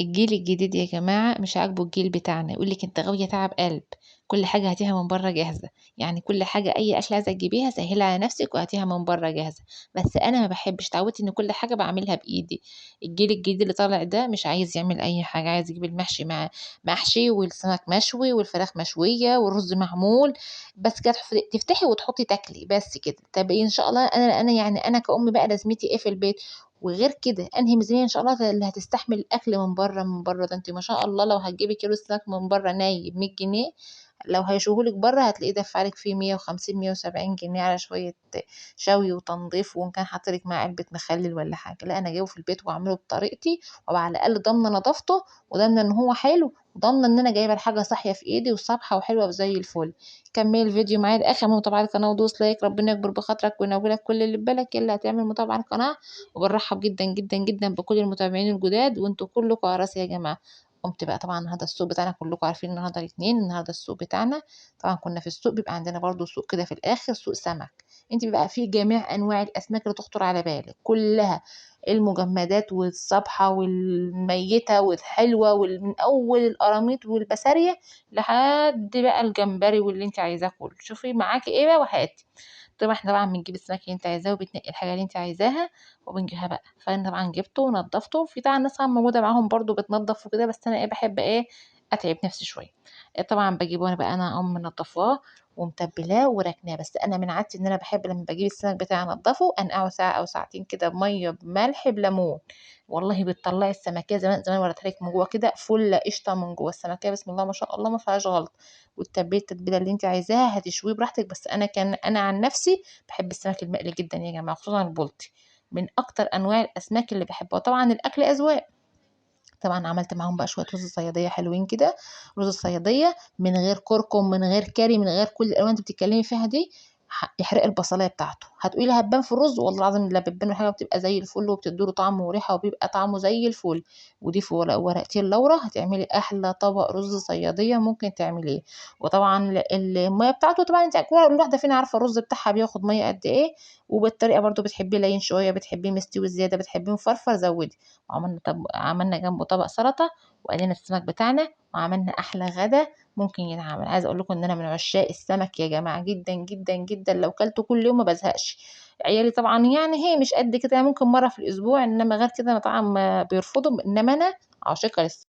الجيل الجديد يا جماعة مش عاجبه الجيل بتاعنا، يقول لِك أنتِ غاوية تعب قلب، كل حاجة هاتيها من برّه جاهزة، يعني كل حاجة أي أكلة عايزة تجيبيها سهّلي على نفسِك وهاتيها من برّه جاهزة، بس أنا ما باحبش، اتعودت إن كل حاجة باعملها بإيدي. الجيل الجديد اللي طالع ده مش عايز يعمل أي حاجة، عايز يجيب المحشي مع محشي والسمك مشوي والفراخ مشوية والرز معمول، بس كده تفتحي وتحطي تاكلي بس كده. طب إيه إن شاء الله أنا يعني أنا كأم بقى لازمتي إيه في البيت؟ وغير كده أنهي ميزانية إن شاء الله اللي هتستحمل الأكل من برّه من برّه؟ ده أنتِ ما شاء الله لو هتجيبي كيلو سمك من برّه ني ب100 جنيه، لو هيشوه لِك برّه هتلاقيه دافع لِك فيه 150 170 جنيه على شوية شوي وتنضيف، وإن كان حاط لِك معاه علبة مخلل ولا حاجة. لا أنا أجيبه في البيت وأعمله بطريقتي، وأبقى على الأقل ضامنة نضافته وضامنة إن هو حلو وضامنة إن أنا جايبة الحاجة صاحية في إيدي وصابحة وحلوة وزي الفل. كملي الفيديو معايا للآخر، اعملي متابعة للقناة ودوس لايك، ربنا يكبر بخاطرك وينولك كل اللي في بالك. يلا هتعمل متابعة للقناة، وبرحب جدا جدا جدا بكل المتابعين الجداد، وانتوا كلكم على راسي يا جماعة. قمت بقى طبعا النهارده السوق بتاعنا كلكم عارفين النهارده الاثنين، النهارده السوق بتاعنا طبعا كنا في السوق، بيبقى عندنا برضو سوق كده في الاخر سوق سمك، انت بيبقى فيه جميع انواع الاسماك اللي تخطر على بالك كلها، المجمدات والصبحه والميتة والحلوه ومن اول القراميط والبساريه لحد بقى الجمبري واللي انت عايزاه كله. شوفي معاكي ايه بقى وهاتي. طبعا احنا طبعا بنجيب السمك اللي انت عايزاه وبتنقي الحاجة اللي انت عايزاها وبنجيبها بقى. فانا طبعا جبته ونضفته، في طبعا ناس موجودة معاهم برضو بتنضف وكده، بس انا ايه بحب ايه اتعب نفسي شوية. طبعا بجيبه انا بقى، انا اقوم منضفاه ومتبلاه وراكناه. بس انا من عادتي ان انا بحب لما بجيب السمك بتاعي انضفه انقعه ساعة او ساعتين كده بميه بملح بليمون، والله بتطلعي السمكيه زمان زمان وريتها لك من جوه كده فله قشطه من جوه السمكيه، بسم الله ما شاء الله ما فيهاش غلط. وتتبلي التتبيله اللي انت عايزاها، هتشويه براحتك. بس انا عن نفسي بحب السمك المقلي جدا يا جماعة، خصوصا البلطي من اكتر انواع الاسماك اللي بحبها. طبعا الاكل اذواق. طبعا عملت معاهم بقى شوية رز صياديه حلوين كده، رز الصياديه من غير كركم من غير كاري من غير كل الالوان اللي بتتكلمي فيها دي، يحرق البصلايه بتاعته. هتقولي لها هتبان في الرز، والله العظيم لا بتبان ولا حاجة، بتبقى زي الفل وبتديله طعم وريحه وبيبقى طعمه زي الفل. وضيفي ورقتين لورا، هتعملي احلى طبق رز صياديه ممكن تعمليه. وطبعا المية بتاعته طبعا انت كل واحدة فينا عارفه الرز بتاعها بياخد مية قد ايه، وبالطريقه برضو بتحبيه لين شوية، بتحبيه مستوي زيادة، بتحبيه مفرفر زودي. عملنا جنبه طبق سلطة وقلينا السمك بتاعنا وعملنا احلى غدا ممكن يتعمل. عايزه اقول لكم ان انا من عشاق السمك يا جماعة جدا جدا جدا، لو كلته كل يوم ما بزهقش. عيالي طبعا هي مش قد كده، ممكن مرة في الاسبوع، انما غير كده طبعا ما بيرفضوا، انما انا عاشقه للسمك.